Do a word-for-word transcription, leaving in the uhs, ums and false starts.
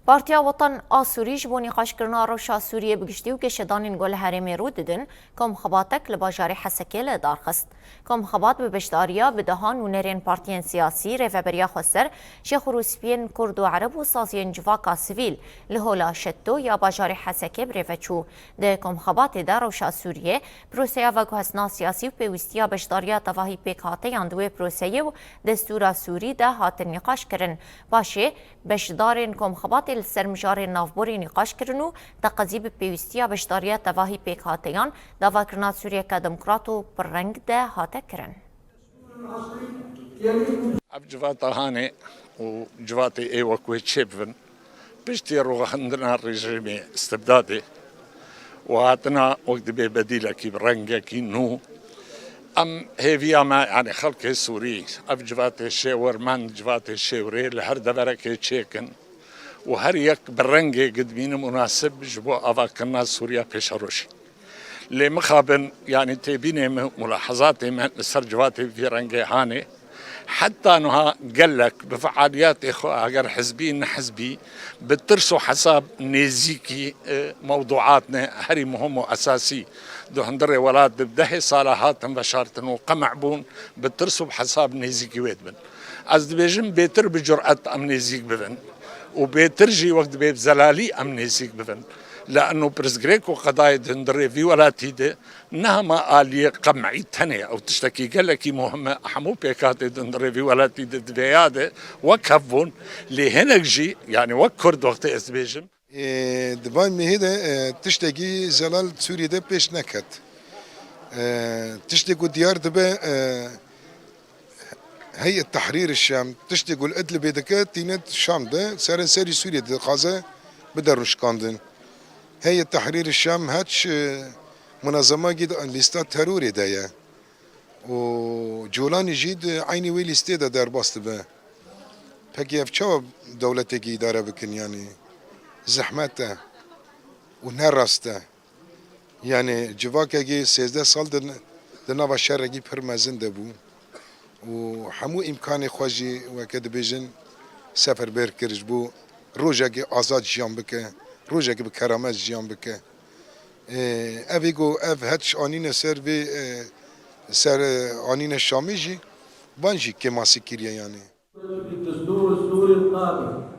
Partiya Watan a Sûrî ji bo nîqaşkirina rewşa Sûriyê bi giştî û geşedanên ku li herêmê rû didin, komxebatek li bajarê Hesekê li dar xist. Komxebat bi beşdariya bi dehan nûnerên partiyên siyasî, Rêveberiya Xweser, Şêxrûspiyên Kurd û Ereb û saziyên civaka sivîl li Hola Şetto ya bajarê Hesekê bi rê ve çû. Di komxebatê de rewşa Sûriyê, proseya veguhestina siyasî û pêwîstiya beşdariya tevahî pêkhateyan di wê proseyê û destûra Sûrî de hatin nîqaş kirin. Paşê, beşdarên komxebatê li ser mijarên navborî nîqaş kirin û teqezî bi pêwîstiya beşdariya tevahî pêkhateyan, davakirina Sûriyeke demokrat û pirreng de hate kirin. Ev civata hanê û civatê ê wek wê çêbibin, piştî rûxandina rejîmê istibdadê û hatina wek dibê bedîlekî bi rengekî nû, em hêviya me, yanî xelkê Sûrî, ev civatê şêwirmend, civatê şêwirê li her deverekê çêkin û her yek bi rengê gidmîne munasib ji bo avakirina Sûriya pêşerojê. Lê mixabin, yanî têbînê min, mulahezatê min li ser civatê vî rengê hanê, heta niha gelek bi fealiyatê xwe, eger hizbî, ne hizbî, bi tirs û hesab nêzîkî, e, mewduatne herî muhim û esasî di hundirê welat de bi dehê sala hatin veşartin û qemeh bûn, bi tirs û bi hesab nêzîkî wê dibin. Ez dibêjim, bêtir bi curet em nêzîk bibin û bêtir jî wek dibê bi zelalî em nêzîk bibin. Li eno pirsgirêk û qedayê di hundirê vî welatî de ne hema aliyê qem'î tenê, ew tiştekî gelekî muhim e, hemû pêkhatê di hundirê vî welatî de di vêya de wek hev bûn, lê hinek jî, yanî wek Kurd wextê ez dibêjim, Ê, di van mehê de, e, tiştekî zelal Sûriyê de pêş neket. E, tiştê ku diyar dibe, e, Heyet Tehrîr Şam, tiştê ku li Idlibê dike, tîne Şam de, serenserî Sûriyê dixwaze bide rûşkandin. Heyet Tehrîr Şam heç, e, munazemagî di lîsta terorê de ye. û Colanî jî di eynî wê lîstê de derbas dibe. Pekî ev çawa dewletekî îdare bikin, yanî zehmet e û ne rast e. Yanî civakekî sêzdeh sal di, di nava şerekî pir mezin de bû û hemû îmkanê xwe jî, weke dibêjin, seferber kir ji bo rojekê azad jiyan bike, rojekê bi keramet jiyan bike. Ê, evê ku ev heç anîne ser vê, e, ser, e, anîne Şamê jî, van jî kêmasî kiriye yanî. Destûr Sûrî qadî.